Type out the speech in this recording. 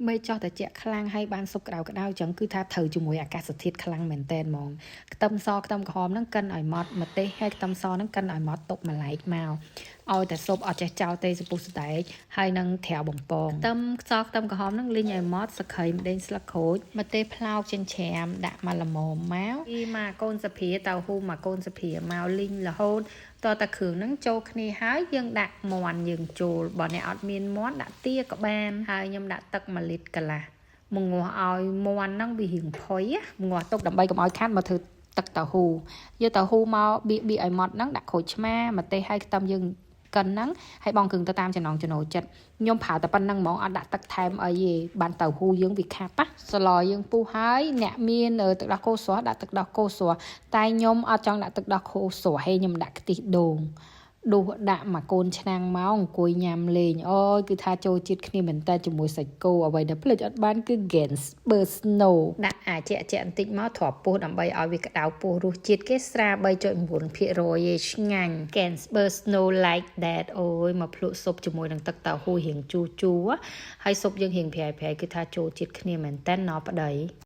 មេឃចោះត្រជាក់ខ្លាំងហើយបានស៊ុបក្តៅក្តៅអញ្ចឹងគឺថាត្រូវជាមួយអាកាសធាតុខ្លាំងមែនតែនហ្មងខ្ទឹមសខ្ទឹមក្រហមហ្នឹងកិនឲ្យម៉ត់ម្ទេសហើយខ្ទឹមសហ្នឹងកិនឲ្យម៉ត់ទុកម្លែកមកឲ្យតែស៊ុបអត់ចេះចោលទេសពុះស្ដែកហើយនឹងត្រាវបំពងខ្ទឹមសខ្ទឹមក្រហមហ្នឹងលីងឲ្យម៉ត់សក្រីម្ដេងស្លឹកក្រូចម្ទេសផ្លោកចិញ្ច្រាំដាក់មកល្មមមកពីមកកូនសាភាតៅហ៊ូមកកូនសាភាមកលីងរហូតតតែគ្រឿងហ្នឹងចូលគ្នាហើយយើងដាក់មាន់យើងចូលបើអ្នកអត់មានមាន់ដាក់ទាក៏បានហើយខ្ញុំដាក់ទឹក1លីត្រកន្លះមកងាស់ឲ្យមាន់ហ្នឹងវារៀងផុយងាស់ទុកដើម្បីកុំឲ្យខាត់មកធ្វើទឹកតៅហ៊ូយកតៅហ៊ូមកបៀកបៀកឲ្យម៉ត់ហ្នឹងដាក់ក្រូចឆ្មាម្ទេសហើយខ្ទឹមយើងកិនហ្នឹងហើយបងគ្រឿងទៅតាមចំណងចំណូលចិត្តខ្ញុំប្រើតែប៉ុណ្្នឹងហ្មងអត់ដាក់ទឹកថែមអីទេបានតៅហ៊ូយើងវាខាប់ណាសឡយើងពុះហើយអ្នកមានទឹកដោះគោស្រស់ដាក់ទឹកដោះគោស្រស់តែខ្ញុំអត់ចង់ដាក់ទឹកដោះគោស្រស់ហេខ្ញុំដាក់ខ្ទិះដូងដួសដាក់មកកូនឆ្នាំងមកអង្គុយញ៉ាំលេងអូយគឺថាចូលជាតិគ្នាមែនតើជាមួយសាច់គោអ្វីដែលភ្លេចអត់បានគឺ Gansberg Snow ដាក់អាចែកៗបន្តិចមកទ្រាប់ពោះដើម្បីឲ្យវាក្តៅពោះរសជាតិគេស្រា3.9%ឯឆ្ងាញ់ Gansberg Snow like that អូយមកភ្លក់ស៊ុបជាមួយនឹងទឹកតៅហ៊ូរៀងជូរជូរហើយស៊ុបយើងរៀងប្រៃៗគឺថាចូលជាតិគ្នាមែនតើណប្តី។